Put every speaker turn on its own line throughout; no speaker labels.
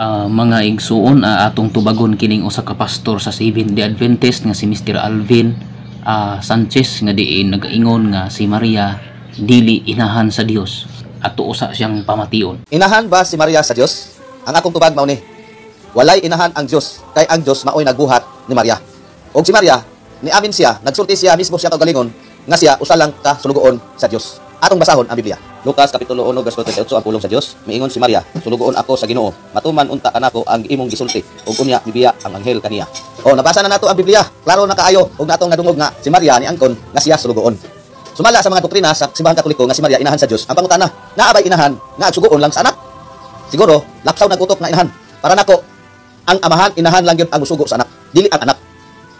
Mga igsuon, atong tubagon kining usa ka pastor sa Seventh-day Adventist nga si Mr. Alvin Sanchez nga diin nagaingon nga si Maria dili inahan sa Dios. Ato usa siyang pamation.
Inahan ba si Maria sa Dios? Ang akong tubag mao ni: Walay inahan ang Dios, kay ang Dios maoy nagbuhat ni Maria. Og si Maria, niamin siya, nagsulti siya mismo siya kaugalingon nga siya usa lang ka sulugoon sa Dios. Atong basahon ang Biblia. Lucas kapitulo 1 bersikulo 38 ang pulong sa Dios. Miingon si Maria, "Sulugoon ako sa Ginoo. Matuman unta kanako ang imong gisulti." Ug unya mibiya ang anghel kaniya. O nabasa na nato ang Biblia. Klaro na kaayo ug natong nadungog nga si Maria niangkon nga siya sulugoon. Sumala sa mga doktrina sa simbahan Katoliko nga si Maria inahan sa Dios, ang pangutana, naa bay inahan nga suguon lang sa anak? Siguro lapsaw nag-utok nga inahan. Para nako, ang amahan inahan lang gyud ang musugo sa anak, dili ang anak.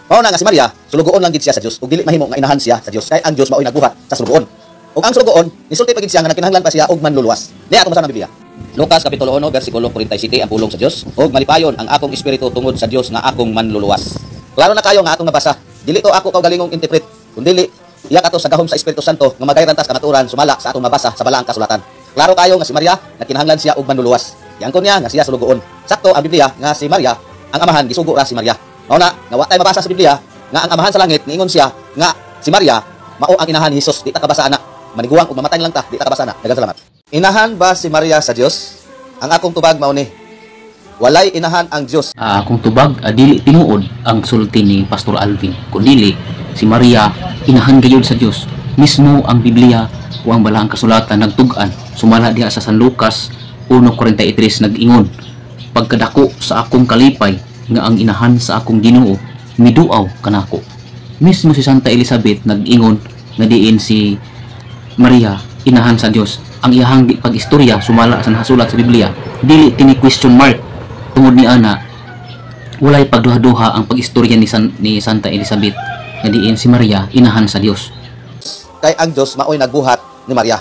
Mao na nga si Maria, sulugoon lang gid siya sa Dios ug dili mahimo nga inahan siya sa Dios kay ang Dios maoy nagbuhat sa sulugoon. Ug ang sulugoon, nisulti pa gid siya nga nagkinahanglan pa siya og manluluwas. Diha atong basahon ang Biblia. Lucas kapitulo 1 bersikulo 47 ang pulong sa Dios. "Ug malipayon ang akong espiritu tungod sa Dios nga akong manluluwas." Klaro na kayo nga atong nabasa. Dili to ako kaugalingong interpret, kundi iya kato sa gahom sa Espiritu Santo nga magayran ta sa kamatuoran sumala sa atong mabasa sa balaang kasulatan. Klaro kayo nga si Maria nagkinahanglan siya og manluluwas. Giangkon niya nga siya sulugoon. Sakto ang Biblia nga si Maria ang amahan gisugo ra si Maria. Mao na nga wa tay mabasa sa Biblia nga ang amahan sa langit niingon siya nga si Maria mao ang inahan ni Jesus. Di ta kabasa ana. Maniguang ug mamatay lang ta, di ta kabasa ana. Daghang salamat. Inahan ba si Maria sa Dios? Ang akong tubag mao ni: Walay inahan ang Dios.
Akong tubag, dili tinuod ang sulti ni Pastor Alvin. Kundili si Maria inahan gayud sa Dios. Mismo ang Biblia o ang balaang kasulatan nagtug-an sumala diha sa San Lucas 1:43, nag-ingon, "Pagkadako sa akong kalipay nga ang inahan sa akong Ginoo miduaw kanako." Mismo si Santa Elizabeth nag-ingon nga diin si Maria inahan sa Dios. Ang iyahang pag-istorya sumala sa nasulat sa Biblia dili tini question mark. Tungod ni ana, walay pagduha-duha ang pag-istorya ni Santa Elizabeth nga diin si Maria inahan sa Dios.
Kay ang Dios maoy nagbuhat ni Maria.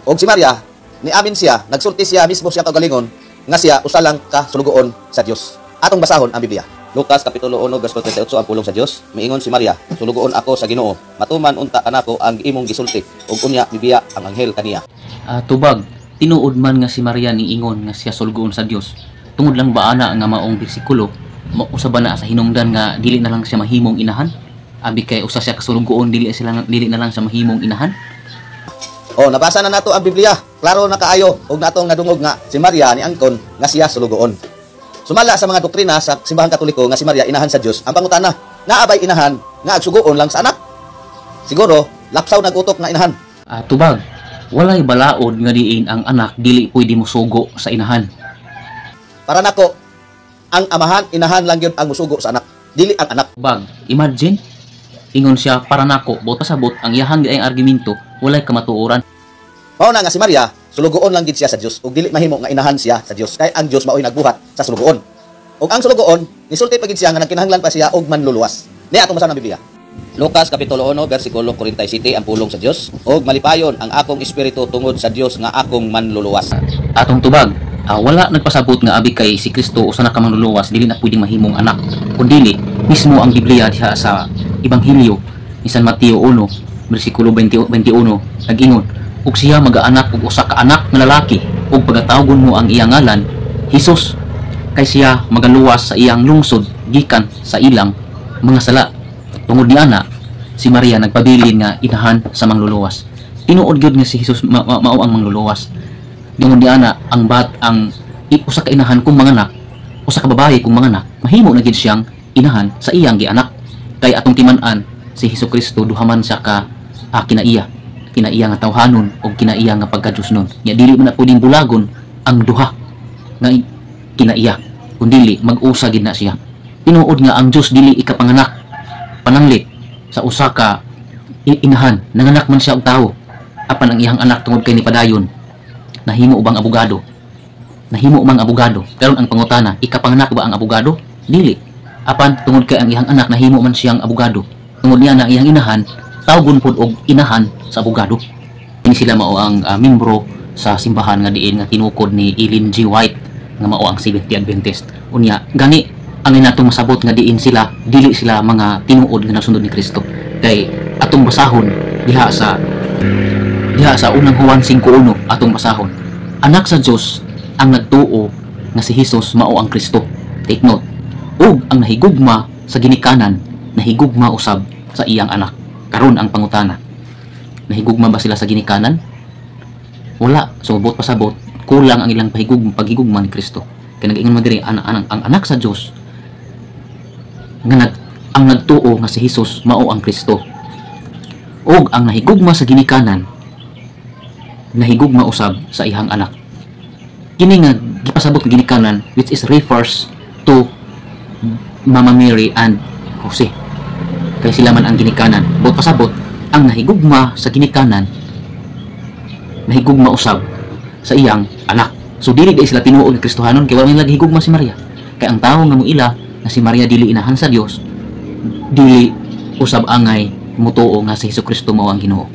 Og si Maria, niamin siya, nagsulti siya mismo siya kaugalingon nga siya usa lang ka sulugoon sa Dios. Atong basahon ang Biblia. Lucas kapitulo 1 bersikulo 38 ang pulong sa Dios. Miingon si Maria, "Sulugoon ako sa Ginoo. Matuman unta kanako ang imong gisulti." Ug unya mibiya ang anghel kaniya.
Tubag, tinuod man nga si Maria niingon nga siya sulugoon sa Dios. Tungod lang ba ana nga maong bersikulo, usa ba na sa hinungdan nga dili na lang siya mahimong inahan? Abi kay usa siya ka sulugoon, dili na lang siya mahimong inahan?
O nabasa na nato ang Biblia. Klaro na kaayo ug natong nadungog nga si Maria niangkon nga siya sulugoon. Sumala sa mga doktrina sa simbahan Katoliko nga si Maria inahan sa Dios, ang pangutana, naa bay inahan nga suguon lang sa anak? Siguro lapsaw nag-utok nga inahan.
Tubag, walay balaod nga diin ang anak dili pwede mosugo sa inahan.
Para nako, ang amahan inahan lang gyud ang musugo sa anak, dili ang anak.
Tubag, imagine, ingon siya para nako, buot pasabot ang iyahang giayang argumento walay kamatuoran.
Mao na nga si Maria, sulugoon lang gid siya sa Dios ug dili mahimo nga inahan siya sa Dios kay ang Dios maoy nagbuhat sa sulugoon. Ug ang sulugoon, nisulti pa gid siya nga nagkinahanglan pa siya og manluluwas. Niya atong basahon ang Biblia. Lucas kapitulo 1 bersikulo 47 ang pulong sa Dios. "Ug malipayon ang akong espiritu tungod sa Dios nga akong manluluwas."
Atong tubag, wala nagpasabot nga abi kay si Kristo usa na ka manluluwas dili na pwedeng mahimong anak. Kundili mismo ang Biblia diha sa Ebanghelyo ni San Mateo 1 bersikulo 20, 21 nag-ingon, "Ug siya magaanak og usa ka anak nga lalaki ug pagatawgon mo ang iyang ngalan Hesus, kay siya magaluwas sa iyang lungsod gikan sa ilang mga sala." Tungod ni ana, si Maria nagpabilin nga inahan sa mangluluwas. Tinuod gyud nga si Hesus mao ang mangluluwas. Tungod ni ana, ang bat ang usa ka inahan kung manganak, usa ka babae kung manganak, mahimo na gid siyang inahan sa iyang gianak. Kay atong timan-an si Hesus Kristo duha man siya ka kinaiya, kinaiya nga tawhanon o kinaiya nga pagka-Diyosnon. Nya dili man na pwedeng bulagon ang duha nga kinaiya, kundili mag-usa gid na siya. Tinuod nga ang Dios dili ikapanganak pananglit sa usa ka inahan. Nanganak man siya og tawo, apan ang iyang anak tungod kay nipadayon nahimo bang abogado? Nahimo mang abogado. Karon ang pangutana, ikapanganak ba ang abogado? Dili. Apan tungod kay ang iyang anak nahimo man siyang abogado, tungod niya na ang iyang inahan tawgon pud og inahan sa abogado. Ini sila mao ang membro sa simbahan nga diin nga tinukod ni Ellen G. White nga mao ang Seventh-day Adventist. Unya gani ang natong masabot nga diin sila dili sila mga tinuod nga nagsunod ni Kristo. Kay atong basahon diha sa unang Juan 5:1, atong basahon, anak sa Dios ang nagtuo nga si Hesus mao ang Kristo. Take note. Ug ang nahigugma sa ginikanan, nahigugma usab sa iyang anak. Karon ang pangutana. Nahigugma ba sila sa ginikanan? Wala. So buot pasabot, kulang ang ilang paghigugma ni Kristo. Kay nag-ingon man diri ang anak sa Dios nga ang nagtuo nga si Hesus mao ang Kristo. Ug ang nahigugma sa ginikanan, nahigugma usab sa iyang anak. Kini nga gipasabot nga ginikanan, which is refers to Mama Mary and Jose. Kay sila man ang ginikanan. Buot pasabot, ang nahigugma sa ginikanan, nahigugma usab sa iyang anak. So dili diay sila tinuod nga Kristohanon kay wala man higugma si Maria. Kay ang tawo nga moila nga si Maria dili inahan sa Dios, dili usab angay mutuo nga si Hesus Kristo mao ang Ginoo.